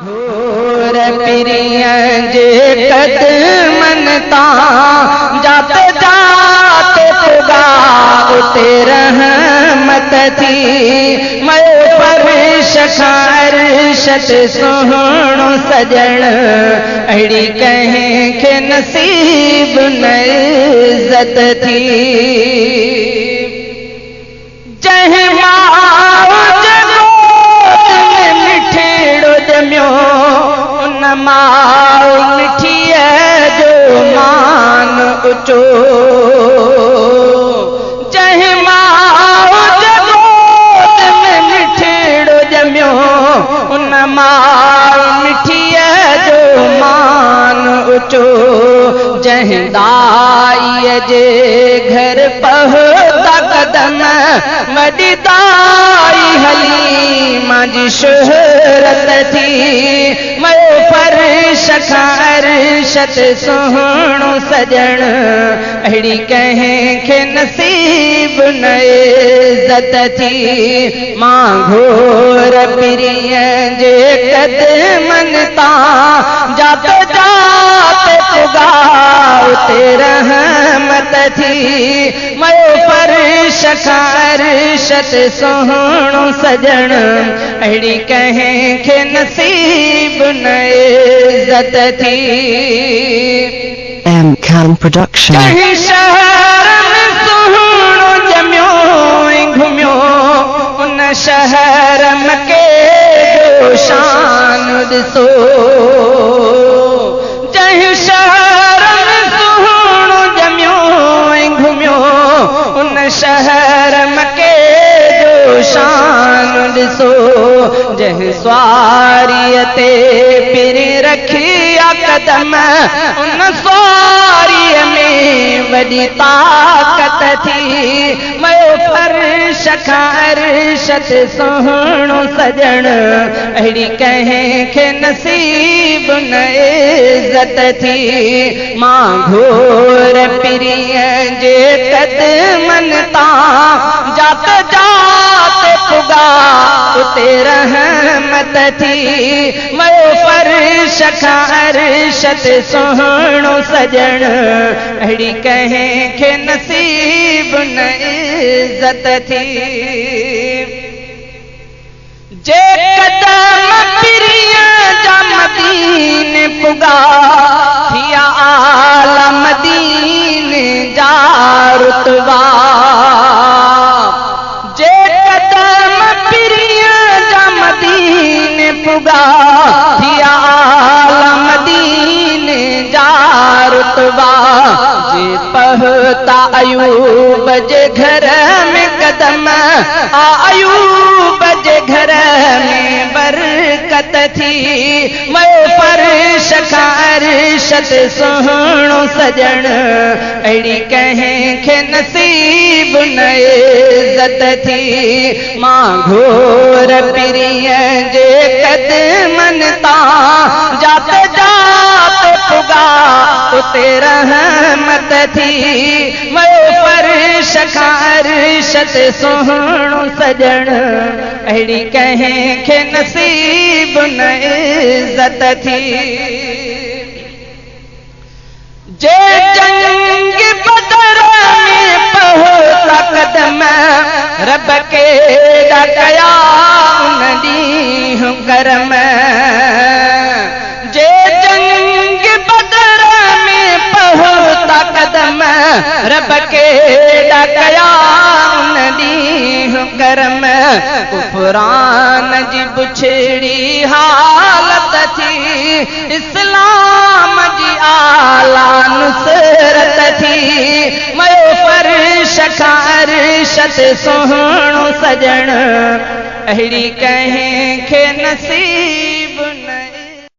گهور پرينءَ جي قدمن تان جاتي جاتي پڳا اتي رحمت ٿي. ميو فرش کان عرش تي سهڻو سڄڻ، اهڙي ڪنهن کي نصيب نه عزت ٿي. جنهن ماء جي گود ۾ مٺڙو ڄميو، ان ماء مٺيء جو مان اوچو. جنهن ماء جي گود ۾ مٺڙو ڄميو، ان ماء مٺيء جو مان اوچو. جنهن دائيء جي گهر پهتا قدم، وڏي دائي حليما جي شهرت ٿي. ميو فرش کان عرش تي سهڻو سڄڻ، اهڙي ڪنهن کي نصيب نه عزت ٿي. مان گهور پرينءَ جي قدمن تان جاتي جاتي پڳا اتي رحمت ٿي. ميو فرش کان عرش تي سهڻو سڄڻ، اهڙي ڪنهن کي نصيب نه عزت ٿي. M. Khan Production. جنهن شهر ۾ سهڻو ڄميو ۽ گهميو، ان شهر مڪي جو شان ڏسو. جنهن شهر ۾ سهڻو ڄميو ۽ گهميو، ان شهر مڪي جو شان ڏسو. جنهن سواريءَ تي پرين رکيا قدم، ان سواريءَ ۾ وڏي طاقت ٿي. ميو فرش کان عرش تي سهڻو سڄڻ، اهڙي ڪنهن کي نصيب نه عزت ٿي. مان گهور پرينءَ جي قدمن تان جاتي جاتي پڳا اتي رحمت ٿي. ميو فرش کان عرش تي سهڻو سڄڻ، اهڙي ڪنهن کي نصيب نه عزت ٿي. جي قدم پرينءَ جا مديني پڳا، ٿيا اعليٰ مديني جا رتبا. جي قدم پرينءَ جا مديني پڳا، ٿيا اعليٰ مديني جا رتبا. جي پهتا ايوب جي گهر ۾ قدم، آ ايوب جي گهر ۾ برڪت ٿي. ميو فرش کان عرش تي سهڻو سڄڻ، اهڙي ڪنهن کي نصيب نه عزت ٿي. مان گهور پرينءَ جي قدمن تان جاتي جاتي پڳا اتي رحمت ٿي. ميو فرش کان عرش تي سهڻو سڄڻ، اهڙي ڪنهن کي نصيب نه عزت ٿي. جي جنگ بدر ۾ پهتا قدم، رب ڪيڏا ڪيا ان ڏينهن ڪرم. جي جنگ بدر ۾ پهتا قدم، رب ڪيڏا ڪيا ان ڏينهن ڪرم. ڪفران جي بڇڙي حالت ٿي، اسلام جي اعليٰ نصرت ٿي. ميو فرش کان عرش تي سهڻو سڄڻ، اهڙي ڪنهن کي نصيب